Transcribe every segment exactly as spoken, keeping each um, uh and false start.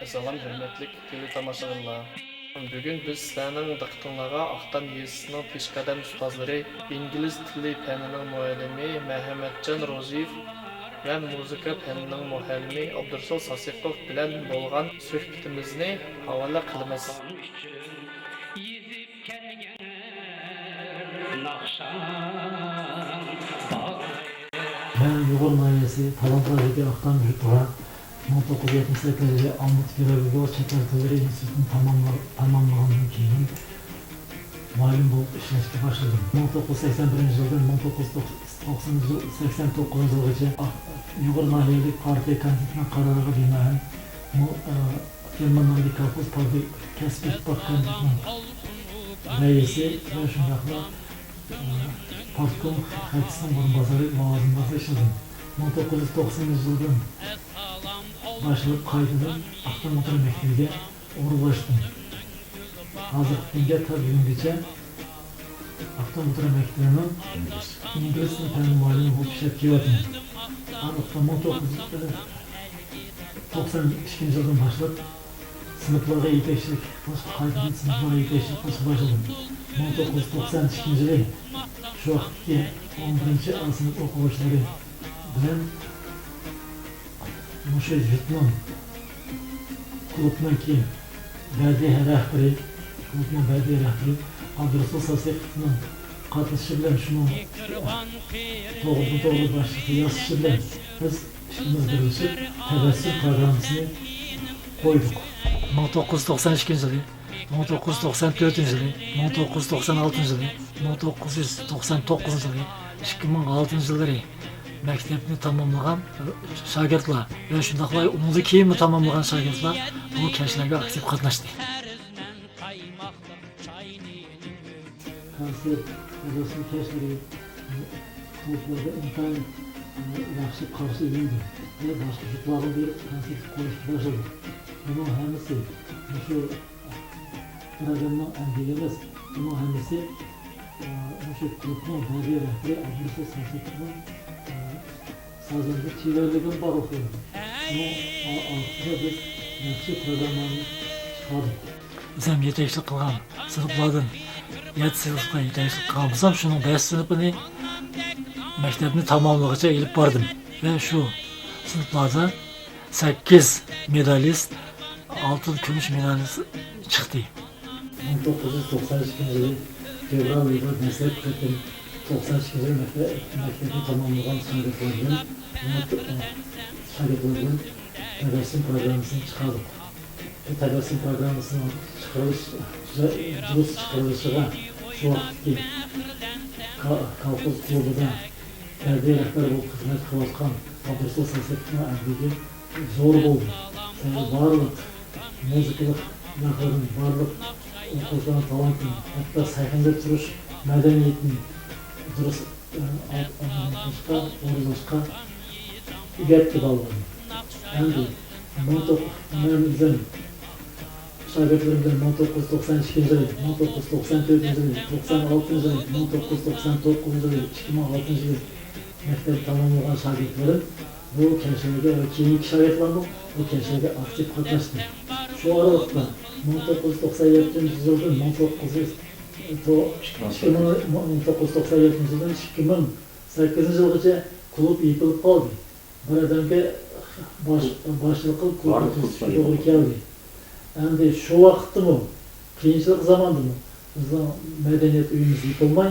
ئەسسالام، ھۆرمەتلىك تىۋى تاماشىبىنلار! بۈگۈن بىز سىلەرنىڭ دىققىتىڭلارغا ئاقتام يېزىسىنىڭ پېشقەدەم ئۇستازلىرى، ئىنگلىز تىلى پەنىنىڭ مۇئەللىمى مەھەممەتجان روزىيېۋ ۋە مۇزىكا پەنىنىڭ مۇئەللىمى ئابدۇرۇسۇل ساسىقوف بىلەن بولغان سۆھبىتىمىزنى ھاۋالە قىلىمىز. مەن ئۇيغۇر ناھىيەسى تالانتلار يېزا ئاقتام يۇرتىغا مىڭ توققۇز يۈز يەتمىش سەككىزىنچى يىلى ئالمۇتا پېداگوگىكا چەت ئەل تىللىرى ئىنستىتۇتىنى تاماملا-، تاماملىغاندىن كېيىن مۇئەللىم بولۇپ ئىشلەشكە باشلىدىم. مىڭ توققۇز يۈز سەكسەن بىرىنچى يىلدىن مىڭ توققۇز يۈز توقسان، سەكسەن توققۇزىنچى يىلغىچە ئۇيغۇر ناھىيەلىك پارتىيە كومىتېتىنىڭ قارارىغا بىنائەن، مۇ-، ئە، گېرمان نامىدىكى كالخوز پارتىيە كەسىپ ئىتتىپاق كومىتېتىنىڭ رەئىسى ۋە شۇنداقلا، ئە، پارتكوم خەتچىسىنىڭ ئورۇنباسارى لاۋازىمىدا ئىشلىدىم. مىڭ توققۇز يۈز توقسىنىنچى يىلدىن باشلاپ قايتىدىن ئاقتام ئوتتۇرا مەكتىۋىگە ئورۇنلاشتىم. ھازىرقى كۈنگە تا بۈگۈنگىچە ئاقتام ئوتتۇرا مەكتىۋىنىڭ ئىنگلىز تىلى پەن مۇئەللىمى بولۇپ ئىشلەپ كېلىۋاتىمەن. ئاندىن مىڭ توققۇز يۈز توقسان ئىككىنچى يىلدىن باشلاپ سىنىپلارغا يېتەكچىلىك قىلىشقا، قايتىدىن سىنىپلارغا يېتەكچىلىك قىلىشقا باشلىدىم. مىڭ توققۇز يۈز توقسان ئىككىنچى يىلى شۇ ۋاقىتتىكى ئون بىرىنچى ئا سىنىپ ئوقۇغۇچىلىرى بىلەن مۇشۇ يۇرتنىڭ كۇلۇبنىڭكى بەدىئىي رەھبىرى، كۇلۇبنىڭ بەدىئىي رەھبىرى ئابدۇرۇسۇل ساسىقوفنىڭ قاتنىشىشى بىلەن شۇنىڭ توغرىدىن توغرا باشلىقى ياسىشى بىلەن بىز ئىككىمىز بىرلىشىپ تەبەسسۇم پىروگراممىسىنى قويدۇق. مىڭ توققۇز يۈز توقسان ئىككىنچى يىلى، مىڭ توققۇز يۈز توقسان تۆتىنچى يىلى، مىڭ توققۇز يۈز توقسان ئالتىنچى يىلى، مىڭ توققۇز يۈز توقسان توققۇزىنچى يىلى، ئىككى مىڭ ئالتىنچى يىللىرى مەكتەپنى تاماملىغان شاگىرتلار ۋە شۇنداقلا ئۇنىڭدىن كېيىنمۇ تاماملىغان شاگىرتلار بۇ كەچلەرگە ئاكتىپ قاتناشتى. كونسېرت، تەبەسسۇم كەچلىرى كۇلۇبلاردا ئىنتايىن ياخشى قارشى ئېلىندى ۋە باشقا يۇرتلارغا بېرىپ كونسېرت قويۇشقا باشلىدى. بۇنىڭ ھەممىسى مۇشۇ بىر ئادەمنىڭ ئەمگىكى ئەمەس، بۇنىڭ ھەممىسى، ئە، مۇشۇ كۇلۇبنىڭ بەدىئىي رەھبىرى ئابدۇرۇسۇل ساسىقوفنىڭ، ئە، سازەندە چېۋەرلىكىنى بارلىققا كەلتۈردى. شۇنىڭ ئا-، ئارقىسىدا بىز ياخشى پىروگراممىنى چىقاردۇق. ئۆزۈم يېتەكچىلىك قىلغان سىنىپلاردىن يەتتە سىنىپقا يېتەكچىلىك قىلغان بولسام، شۇنىڭ بەش سىنىپىنى مەكتەپنى تاماملىغۇچە ئېلىپ باردىم ۋە شۇ سىنىپلاردا سەككىز مېدالىست، ئالتىن، كۈمۈش مېدالىست چىقتى. مىڭ توققۇز يۈز توقسان ئىككىنچى يىلى فېۋرال ئېيىدا دەسلەپكى قېتىم توقسان ئىككىنچى يىلى مەكتەپ، مەكتەپنى تاماملىغان شاگىرتلار بىلەن، شاگىرتلار بىلەن تەبەسسۇم پىروگراممىسىنى چىقاردۇق. بۇ تەبەسسۇم پىروگراممىسىنىڭ چىقىرىلىش، دۇرۇس چىقىرىلىشىغا شۇ ۋاقىتتىكى كا-، كالخوز كۇلۇبىدا بەدىئىي رەھبەر بولۇپ خىزمەت قىلىۋاتقان ئابدۇرۇسۇل ساسىقوفنىڭ ئەمگىكى زور بولدى. سەۋەبى بارلىق مۇزىكىلىق ياقلىرىنى، بارلىق ئوقۇغۇچىلارنىڭ تالانتىنى، ھەتتا سەھنىدە تۇرۇش مەدەنىيىتىنى دۇرۇس، ئە، ئا-، ئا-، قىلىشقا، ئورۇنلاشقا ئۆگەتتى بالىلارنى. ئەمدى مىڭ توققۇز، مەن ئۆزۈم شاگىرتلىرىم بىلەن مىڭ توققۇز يۈز توقسان ئىككىنچى يىلى، مىڭ توققۇز يۈز توقسان تۆتىنچى يىلى، توقسان ئالتىنچى يىلى، مىڭ توققۇز يۈز توقسان توققۇزىنچى يىلى، ئىككى مىڭ ئالتىنچى يىلى مەكتەپ تاماملىغان شاگىرتلىرىم بۇ كەچلەرگە ۋە كېيىنكى شاگىرتلارمۇ بۇ كەچلەرگە ئاكتىپ قاتناشتى. شۇ ئارىلىقتا مىڭ توققۇز يۈز توقسان يەتتىنچى يىلدىن مىڭ توققۇز يۈز، تو-، ئىككى مىڭ، مىڭ توققۇز يۈز توقسان يەتتىنچى يىلدىن ئىككى مىڭ سەككىزىنچى يىلغىچە كۇلۇب يېپىلىپ قالدى. بىر ئادەمگە باش-، باشچىلىق قىلىپ كۇلۇبنى بارلىق تۈزۈشكە كۇلۇبلار توغرا كەلدى. ئەمدى شۇ ۋاقىتتىمۇ، كېيىنچىلىك زاماندىمۇ بىزنىڭ مەدەنىيەت ئۆيىمىز يېپىلماي،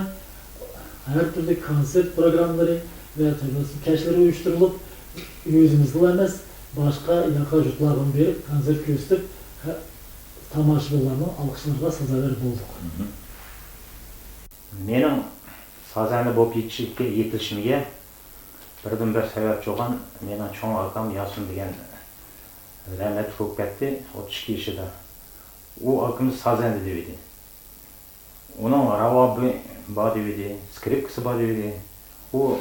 ھەر تۈرلۈك كونسېرت پىروگراممىلىرى ۋە تەبەسسۇم كەچلىرى ئۇيۇشتۇرۇلۇپ، ئۆزىمىزدىلا ئەمەس، باشقا ياقا يۇرتلارغىمۇ بېرىپ كونسېرت كۆرسىتىپ، ھە-، تاماشىبىنلارنىڭ ئالقىشلىرىغا سازاۋەر بولدۇق. مېنىڭ سازەندە بولۇپ يېتىشىمگە، يېتىلىشىمگە بىردىنبىر سەۋەبچى بولغان مېنىڭ چوڭ ئاكام ياسىن دېگەن رەھمەتلىك بولۇپ كەتتى، ئوتتۇز ئىككى يېشىدا. ئۇ ئاكىمىز سازەندە دەيدۇ. ئۇنىڭ راۋابى بار دەيدۇ، سكرىپكىسى بار دەيدۇ. ئۇ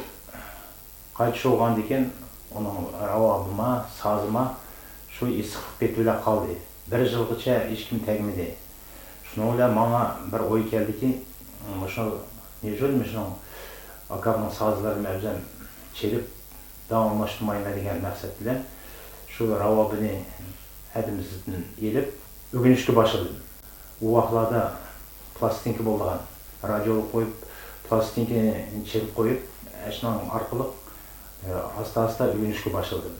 قايتىش بولغاندىن كېيىن ئۇنىڭ راۋابىما، سازىما شۇ ئېسىقلىق پېتى بىلەن قالدى. بىر يىلغىچە ھېچكىم تەگمىدى. شۇنىڭ بىلەن ماڭا بىر ئوي كەلدىكى، مۇشۇ نېجۇر مۇشۇنىڭ ئاكامنىڭ سازلىرىنى ئۆزۈم چېلىپ داۋاملاشتۇرمايمەن دېگەن مەقسەت بىلەن شۇ راۋابىنى ھەدىمىزدىن ئېلىپ ئۆگىنىشكە باشلىدىم. ئۇ ۋاقىتلاردا پلاستىنكا بولىدىغان، رادىيولۇق قويۇپ، پلاستىنكىنى چېلىپ قويۇپ، ئاشۇنىڭ ئارقىلىق ئاستا-ئاستا ئۆگىنىشكە باشلىدىم.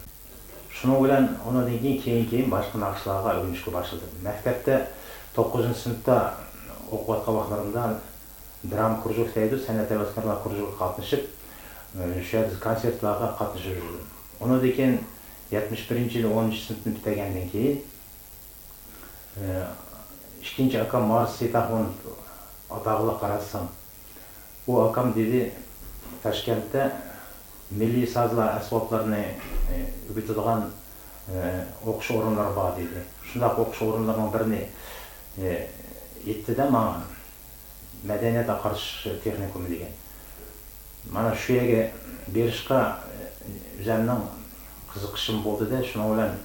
شۇنىڭ بىلەن ئۇنىڭدىن كېيىن، كېيىن، كېيىن باشقا ناخشىلارغا ئۆگىنىشكە باشلىدىم. مەكتەپتە توققۇزىنچى سىنىپتا ئوقۇۋاتقان ۋاقىتلىرىمدا دراما كرۇژوك دەيدۇ، سەنئەت ھەۋەسكارلار كرۇژوكىغا قاتنىشىپ، شۇ يەردە كونسېرتلارغا قاتنىشىپ يۈردۈم. ئۇنىڭدىن كېيىن يەتمىش بىرىنچى يىلى ئونىنچى سىنىپنى پۈتتۈرگەندىن كېيىن، ئىككىنچى ئاكام مارس سېيتاخۇنوف ئاتاقلىق رەسسام. ئۇ ئاكام دېدى، تاشكەنتتە مىللىي سازلار ئەسۋابلىرىنى ئۆگىتىدىغان ئوقۇش ئورۇنلىرى بار دېدى. شۇنداق ئوقۇش ئورۇنلىرىنىڭ بىرىنى ئېيتتى-دە ماڭا، مەدەنىيەت ئاقارتىش تېخنىكومى دېگەن. مانا شۇ يەرگە بېرىشقا ئۆزەمنىڭ قىزىقىشىم بولدى-دە، شۇنىڭ بىلەن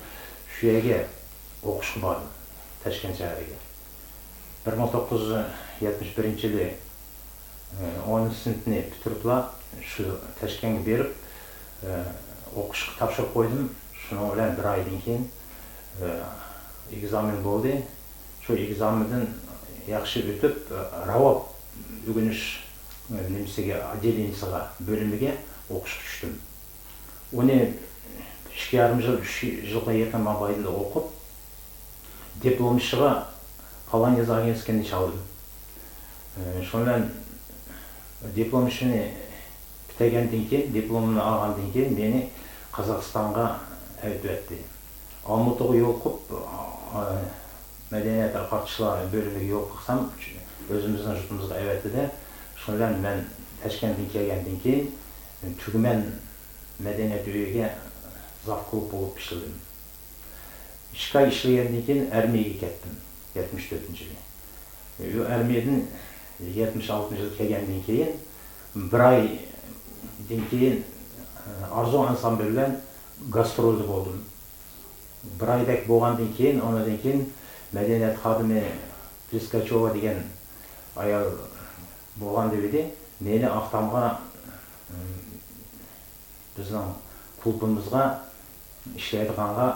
شۇ يەرگە ئوقۇشقا باردىم، تاشكەنت شەھىرىگە. بىر مىڭ توققۇز يۈز يەتمىش بىرىنچى يىلى ئونىنچى سىنىپنى پۈتتۈرۈپلا شۇ تاشكەنتكە بېرىپ ئوقۇشقا تاپشۇرۇپ قويدۇم. شۇنىڭ بىلەن بىر ئايدىن كېيىن ئېگزامېن بولدى. شۇ ئېگزامېندىن ياخشى ئۆتۈپ، راۋاب ئۆگىنىش نېمىسىگە، ئوتدېلېنىيىسىغا، بۆلۈمىگە ئوقۇشقا چۈشتۈم. ئۇنى ئىككى يارىم يىل، ئۈچ يىلغا يېقىن مابەينىدە ئوقۇپ، دىپلوم ئىشىغا پولونېز ئاگېنتسكىنى چالدىم. ئى، شۇنىڭ بىلەن دىپلوم ئىشىنى پۈتتۈرگەندىن كېيىن، دىپلومنى ئالغاندىن كېيىن مېنى قازاقىستانغا ئەۋېتىۋەتتى. ئالمۇتىغا يولۇقۇپ، ئى، مەدەنىيەت ئاقارتىشلار بۆلۈمىگە يولۇقسام، ئۆزىمىزنىڭ يۇرتىمىزغا ئەۋەتتى-دە. شۇنىڭ بىلەن مەن تاشكەنتتىن كەلگەندىن كېيىن تۈگمەن مەدەنىيەت ئۆيىگە زاۋكۇلۇب بولۇپ ئىشلىدىم. ئىككى ئاي ئىشلىگەندىن كېيىن ئارمىيەگە كەتتىم، يەتمىش تۆتىنچى يىلى. ئۇ ئارمىيەدىن يەتمىش ئالتىنچى يىلى كەلگەندىن كېيىن، بىر ئايدىن كېيىن ئارزۇ ئانسامبىلى بىلەن گاسترولدا بولدۇم. بىر ئايدەك بولغاندىن كېيىن، ئۇنىڭدىن كېيىن مەدەنىيەت خادىمى پلىسكاچوۋا دېگەن ئايال بولغان دېدى، مېنى ئاقتامغا، بىزنىڭ كۇلۇبىمىزغا ئىشلەيدىغانغا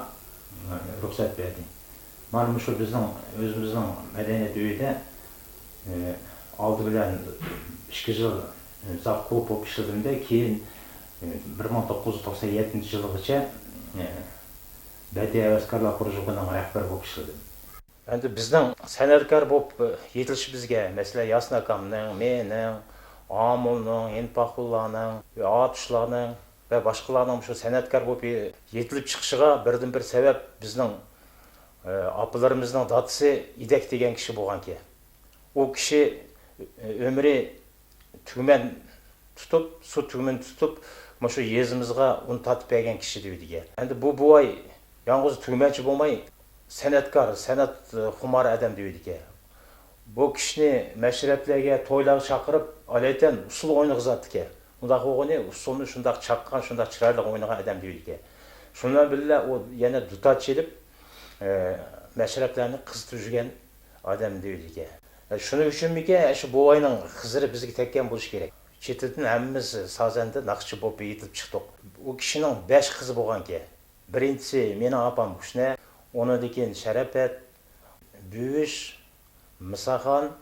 رۇخسەت بەردى. مانا مۇشۇ بىزنىڭ ئۆزىمىزنىڭ مەدەنىيەت ئۆيىدە ئالدى بىلەن ئىككى يىل زاۋكۇلۇب بولۇپ ئىشلىدىم-دە، كېيىن بىر مىڭ توققۇز يۈز توقسان يەتتىنچى يىلغىچە بەدىئىي ھەۋەسكارلار كرۇژوكىنىڭ رەھبىرى بولۇپ ئىشلىدىم. ئەمدى بىزنىڭ سەنئەتكار بولۇپ يېتىلىشىمىزگە، مەسىلەن، ياسىن ئاكامنىڭ، مېنىڭ، ئامۇلنىڭ، ھېنپاخۇللانىڭ، ئاتۇشلارنىڭ ۋە باشقىلارنىڭ شۇ سەنئەتكار بولۇپ يېتىلىپ چىقىشىغا بىردىنبىر سەۋەب بىزنىڭ، ئە، ئاپىلىرىمىزنىڭ دادىسى ئىدەك دېگەن كىشى بولغانكەن. ئۇ كىشى، ئە، ئۆمرى تۈگمەن تۇتۇپ، سۇ تۈگمىنى تۇتۇپ، مۇشۇ يېزىمىزغا ئۇن تارتىپ بەرگەن كىشى دېيدىكەن. ئەمدى بۇ بوۋاي يالغۇز تۈگمەنچى بولماي، سەنئەتكار، سەنئەت خۇمار ئادەم دېيدىكەن. بۇ كىشىنى مەشرەپلەرگە، تويلارغا چاقىرىپ، ئالايىتەن ئۇسسۇل ئوينىغۇزاتتىكەن. ئۇنداق بولغىنى ئۇسسۇلنى شۇنداق چاققان، شۇنداق چىرايلىق ئوينىغان ئادەم دېيدىكەن. شۇنىڭ بىلەن بىللە ئۇ يەنە دۇتار چېلىپ، ئە، مەشرەپلەرنى قىزىتىپ يۈرگەن ئادەم دېيدىكەن. شۇنىڭ ئۈچۈنمىكىن، شۇ بوۋاينىڭ خىزىرى بىزگە تەگكەن بولۇشى كېرەك. چېتىدىن ھەممىمىز سازەندە، ناخشىچى بولۇپ يېتىلىپ چىقتۇق. ئۇ كىشىنىڭ بەش قىزى بولغانىكەن. بىرىنچىسى مېنىڭ ئاپام ھۈسنە، ئۇنىڭدىن كېيىن شەرەپەت، بۈۋۈش، مىساخان،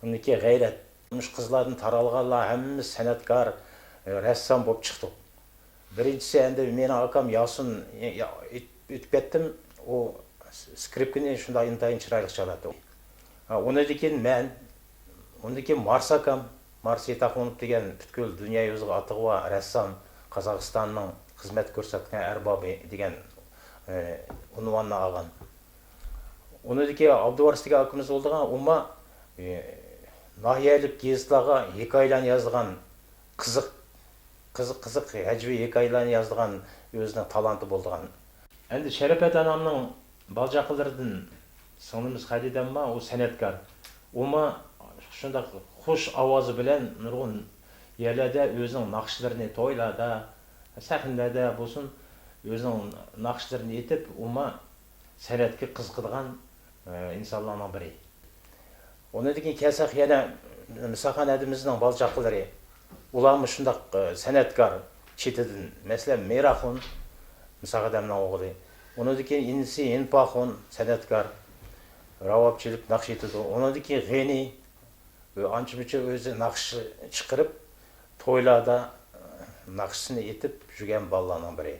ئۇنىڭدىن كېيىن غەيرەت. مۇشۇ قىزلاردىن تارالغانلار ھەممىمىز سەنئەتكار، رەسسام بولۇپ چىقتۇق. بىرىنچىسى ئەمدى مېنىڭ ئاكام ياسىن، يا-، ئۆتۈپ كەتتىم، ئۇ سكرىپكىنى شۇنداق ئىنتايىن چىرايلىق چالاتتى. ھا، ئۇنىڭدىن كېيىن مەن، ئۇنىڭدىن كېيىن مارس ئاكام، مارس سېيتاخۇنوف دېگەن پۈتكۈل دۇنيا يۈزىگە ئاتىقى بار رەسسام، قازاقىستاننىڭ خىزمەت كۆرسەتكەن ئەربابى دېگەن، ئە، ئۇنۋاننى ئالغان. ئۇنىڭدىن كېيىن ئابدۇۋارىس دېگەن ئاكىمىز بولىدىغان، ئۇمۇ، ئە، ناھىيەلىك گېزىتلارغا ھېكايىلەرنى يازىدىغان قىزىق، قىزىق، قىزىق ھەجۋىي ھېكايىلەرنى يازىدىغان ئۆزىنىڭ تالانتى بولىدىغان. ئەمدى شەرەپەت ئانامنىڭ بالا-چاقىلىرىدىن سىڭلىمىز خەدىدەممۇ، ئۇ سەنئەتكار. ئۇمۇ شۇنداق خۇش ئاۋازى بىلەن نۇرغۇن يەرلەردە ئۆزىنىڭ ناخشىلىرىنى، تويلاردا، سەھنىلەردە بولسۇن، ئۆزىنىڭ ناخشىلىرىنى ئېيتىپ، ئۇمۇ سەنئەتكە قىزىقىدىغان، ئە، ئىنسانلارنىڭ بىرى. ئۇنىڭدىن كېيىن كەلسەك يەنە مىساخان ھەدىمىزنىڭ بالا-چاقىلىرى. ئۇلارمۇ شۇنداق، ئە، سەنئەتكار چېتىدىن. مەسىلەن، مىراخۇن، مىساخان ھەدەمنىڭ ئوغلى. ئۇنىڭدىن كېيىن ئىنىسى ھىنپاخۇن سەنئەتكار، راۋابچىلىك ناخشا ئېيتىدۇ. ئۇنىڭدىن كېيىن غېنى ئانچە-مۇنچە ئۆزى ناخشا چىقىرىپ، تويلاردا ناخشىسىنى ئېيتىپ يۈرگەن بالىلارنىڭ بىرى.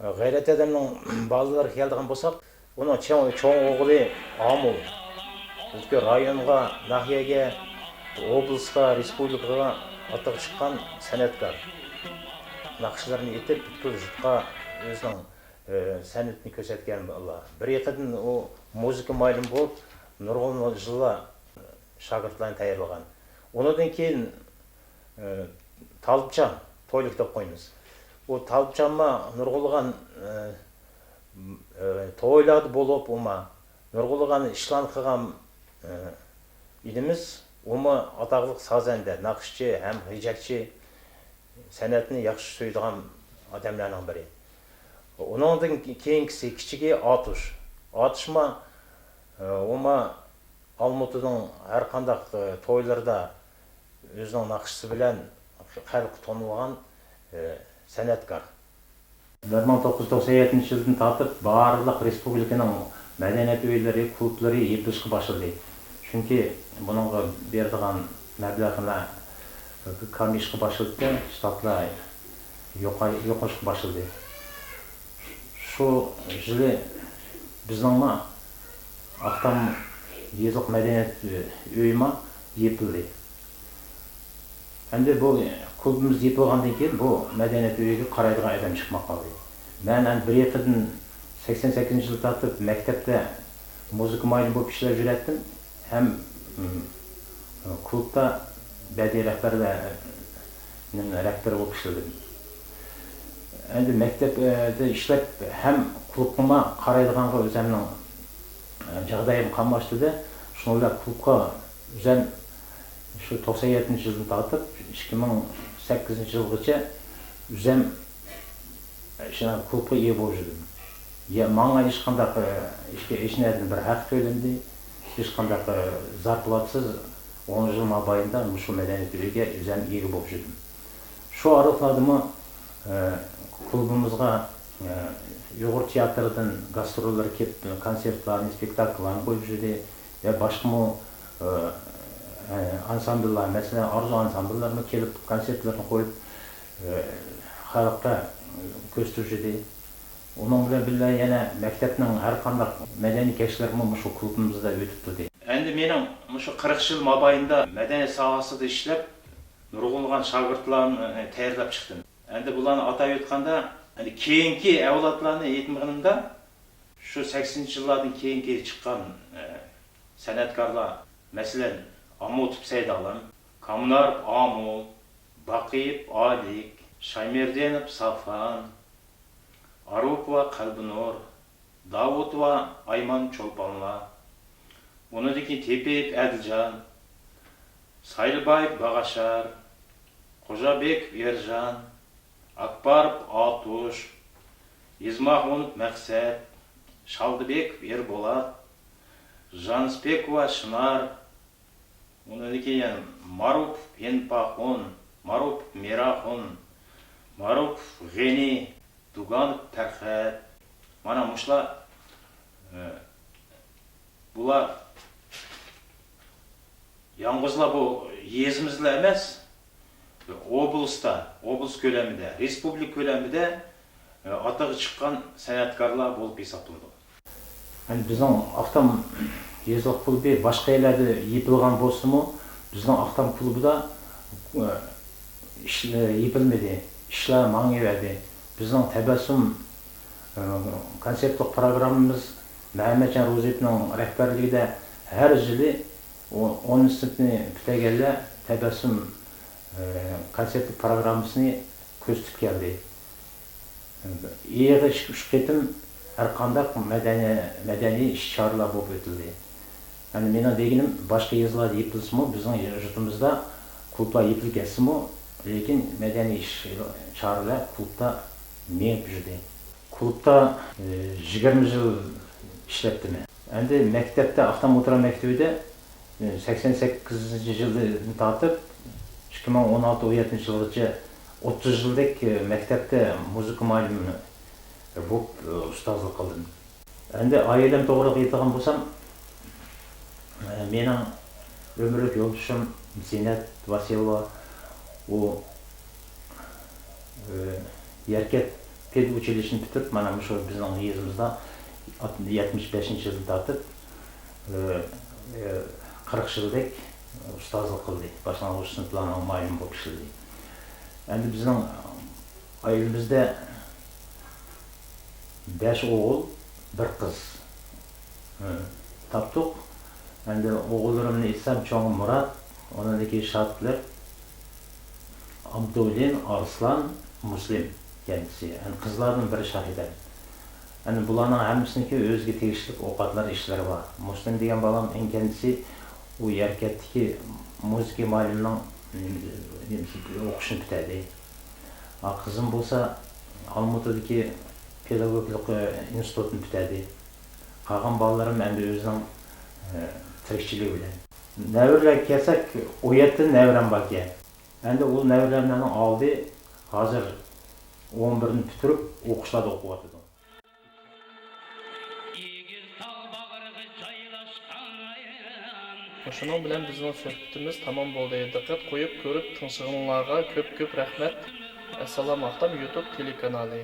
غەيرەت ئادەمنىڭ بالىلىرىغا كېلىدىغان بولساق، ئۇنىڭ چوڭ، چوڭ ئوغلى ئامۇل. بۈتكۈل رايونغا، ناھىيەگە، ئوبلاستقا، رېسپۇبلىكىغا ئاتىغى چىققان سەنئەتكار. ناخشىلىرىنى ئېيتىپ، پۈتكۈل يۇرتقا ئۆزىنىڭ، ئى، سەنئىتىنى كۆرسەتكەن بالىلار. بىر يېقىدىن ئۇ مۇزىكا مۇئەللىمى بولۇپ، نۇرغۇن يىللار شاگىرتلارنى تەييارلىغان. ئۇنىڭدىن كېيىن، ئى، تالىپجان، تويلۇق دەپ قويىمىز. ئۇ تالىپجانما نۇرغۇنلىغان، ئى، ئى، تويلاردا بولۇپ، ئۇما نۇرغۇنلىغان ئىشلارنى قىلغان، ئى، ئىنىمىز، ئۇمۇ ئاتاقلىق سازەندە، ناخشىچى ھەم غېجەكچى، سەنئەتنى ياخشى سۆيىدىغان ئادەملەرنىڭ بىرى. ئۇنىڭدىن كېيىنكىسى كىچىكى ئاتۇش. ئاتۇشما، ئى، ئۇما ئالمۇتىنىڭ ھەر قانداق، ئى، تويلىرىدا ئۆزىنىڭ ناخشىسى بىلەن خەلققە تونۇلغان، ئى، سەنئەتكار. بىر مىڭ توققۇز يۈز توقسان يەتتىنچى يىلدىن تارتىپ بارلىق رېسپۇبلىكىنىڭ مەدەنىيەت ئۆيلىرى، كۇلۇبلىرى يېپىلىشقا باشلىدى. چۈنكى بۇنىڭغا بېرىدىغان مەبلەغلەر كامىيىشقا باشلىدى، شتاتلار يوقاي-، يوقىلىشقا باشلىدى. شۇ يىلى بىزنىڭمۇ ئاقتام يېزىلىق مەدەنىيەت ئۆيىمۇ يېپىلدى. ئەمدى بۇ كۇلۇبىمىز يېپىلغاندىن كېيىن بۇ مەدەنىيەت ئۆيىگە قارايدىغان ئادەم چىقماي قالدى. مەن ئەمدى بىر يېقىدىن سەكسەن سەككىزىنچى يىلى تارتىپ مەكتەپتە مۇزىكا مۇئەللىمى بولۇپ ئىشلەپ يۈرەتتىم. ھەم، ئىم، كۇلۇبتا بەدىئىي رەھبەرلەرنىڭ رەھبىرى بولۇپ ئىشلىدىم. ئەمدى مەكتەپتە ئىشلەپ ھەم كۇلۇبقىمۇ قارايدىغانغا ئۆزەمنىڭ، ئە، جاغدايىم قاملاشتۇردى. شۇنىڭ بىلەن كۇلۇبقا ئۆزەم شۇ توقسان يەتتىنچى يىلدىن تارتىپ ئىككى مىڭ سەككىزىنچى يىلغىچە ئۆزەم شۇ كۇلۇبقا ئىگە بولۇپ يۈردۈم. يا، ماڭا ھېچقانداق، ئە، ھېچ، ھېچنەدىن بىر ھەق تۆلەنمىدى، ھېچقانداق، ئە، زارپلاتىسىز ئون يىل مابەينىدە مۇشۇ مەدەنىيەت ئۆيىگە ئۆزەم ئىگە بولۇپ يۈردۈم. شۇ ئارىلىقلاردىمۇ، ئە، كۇلۇبىمىزغا، ئە، ئۇيغۇر تىياتىرىدىن گاستروللار كېلىپ، كونسېرتلارنى، سپېكتاكىللارنى قويۇپ يۈردى. يا باشقىمۇ، ئە، ئە، ئانسامبىللار، مەسىلەن، ئارزۇ ئانسامبىللارمۇ كېلىپ كونسېرتلىرىنى قويۇپ، ئە، خەلققە كۆرسىتىپ يۈردى. ئۇنىڭ بىلەن بىللە يەنە مەكتەپنىڭ ھەر قانداق مەدەنىي كەچلىرىمۇ مۇشۇ كۇلۇبىمىزدا ئۆتۈپ تۇردى. ئەمدى مېنىڭ مۇشۇ قىرىق يىل مابەينىدە مەدەنىيەت ساھەسىدە ئىشلەپ، نۇرغۇنلىغان شاگىرتلارنى تەييارلاپ چىقتىم. ئەمدى بۇلارنى ئاتاپ ئۆتكەندە، ئەمدى كېيىنكى ئەۋلادلارنى ئېيتمىغىنىمدا، شۇ سەكسىنىنچى يىللاردىن كېيىنكى چىققان، ئە، سەنئەتكارلار، مەسىلەن، ئامۇتوف سەيدالىم، كامناروف ئامۇل، باقىيېف ئالىك، شايمېردىنوف سافان، ئاروپوۋا قەلبىنۇر، داۋۇتوۋا ئايمان چولپانلار، ئۇنىڭدىن كېيىن تېپىيېف ئەدىلجان، سايلىبايېف باغاشار، خوجابېكوف ئېرجان، ئاكباروف ئاتۇش، ئىزماخۇنوف مەقسەت، شالدىبېكوف ئېربولات، ژانسبېكوۋا شىنار، ئۇنىڭدىن كېيىن ماروپوف ھېنپاخۇن، ماروپوف مىراخۇن، ماروپوف غېنى، دۇگانوف پەرھەت. مانا مۇشۇلار، ئە، بۇلار يالغۇزلا بۇ يېزىمىزلا ئەمەس، ئوبلاستتا، ئوبلاست كۆلەمىدە، رېسپۇبلىكا كۆلەمىدە، ئە، ئاتىغى چىققان سەنئەتكارلار بولۇپ ھېسابلىنىدۇ. يەنى بىزنىڭ ئاقتام يېزىلىق كۇلۇبى باشقا يەرلەردە يېپىلغان بولسىمۇ، بىزنىڭ ئاقتام كۇلۇبىدا، ئە، ئىش، ئە، يېپىلمىدى، ئىشلار ماڭىۋەردى. بىزنىڭ تەبەسسۇم، ئە، كونسېرتلىق پروگراممىمىز مەمەتجان روزىيېۋنىڭ رەھبەرلىكىدە ھەر يىلى ئو-، ئونىنچى سىنىپنى پۈتتۈرگەنلەر تەبەسسۇم، ئە، كونسېرتلىق پروگراممىسىنى كۆرسىتىپ كەلدى. يىلىغا ئىككى، ئۈچ قېتىم ھەر قانداق مەدەنىي، مەدەنىي ئىش چارىلار بولۇپ ئۆتۈلدى. يەنى مېنىڭ دېگىنىم، باشقا يېزىلاردا يېپىلسىمۇ، بىزنىڭ يۇرتىمىزدا كۇلۇبلار يېپىلىپ كەتسىمۇ، لېكىن مەدەنىي ئىش چارىلار كۇلۇبتا مېڭىپ يۈردى. كۇلۇبتا، ئى، يىگىرمە يىل ئىشلەپتىمەن. ئەمدى مەكتەپتە، ئاقتام ئوتتۇرا مەكتىۋىدە، ئى، سەكسەن سەككىزىنچى يىلدىن تارتىپ ئىككى مىڭ ئون ئالتە، ئون يەتتىنچى يىلغىچە ئوتتۇز يىلدەك، ئى، مەكتەپتە مۇزىكا مۇئەللىمى، بولۇپ، ئۇستازلىق قىلدىم. ئەمدى ئائىلەم توغرىلىق ئېيتىدىغان بولسام، مېنىڭ ئۆمۈرلۈك يولدىشىم زىننەت ۋاسىلوۋا، ئۇ يەركەنت پېدئۇچىلىشنى پۈتتۈرۈپ، مانا مۇشۇ بىزنىڭ يېزىمىزدا يەتمىش بەشىنچى يىلدىن تارتىپ، قىرىق يىلدەك ئۇستازلىق قىلدى. باشلانغۇچ سىنىپلارنىڭ مۇئەللىمى بولۇپ ئىشلىدى. ئەمدى بىزنىڭ ئائىلىمىزدە بەش ئوغۇل، بىر قىز تاپتۇق. ئەمدى ئوغۇللىرىمنى ئېيتسام، چوڭى مۇرات، ئۇنىڭدىن كېيىن شادلىق، ئابدۇلىن، ئارسلان، مۇسلىم كەنجىسى. ئەمدى قىزلاردىن بىرى شاھىدە. ئەمدى بۇلارنىڭ ھەممىسىنىڭكى ئۆزىگە تېگىشلىك ئوقەتلەر، ئىشلىرى بار. مۇسلىم دېگەن بالام ئەڭ كەنجىسى، ئۇ يەركەنتتىكى مۇزىكا مۇئەللىمىنىڭ نېمىسى، نېمىسى، ئوقۇشىنى پۈتتۈردى. ئا، قىزىم بولسا ئالمۇتىدىكى پېداگوگىكىلىق ئىنستىتۇتنى پۈتتۈردى. قالغان بالىلىرىم ئەمدى ئۆزىنىڭ، ئە، تىرىكچىلىكى بىلەن. نەۋرىلەرگە كەلسەك، ئون يەتتە نەۋرەم باركەن. ئەمدى ئۇ نەۋرىلەرنىڭ ئالدى ھازىر ئون بىرنى پۈتتۈرۈپ، ئوقۇشلاردا ئوقۇۋاتىدۇ. ئېگىز تاغ باغرىغا جايلاشقان ئايلان. مۇشۇنىڭ بىلەن بىزنىڭ سۆھبىتىمىز تامام بولدى. دىققەت قويۇپ كۆرۈپ تىڭشىغىنىڭلارغا كۆپ-كۆپ رەھمەت. ئەسسالام ئاقتام يۇتۇب تېلېكانالى.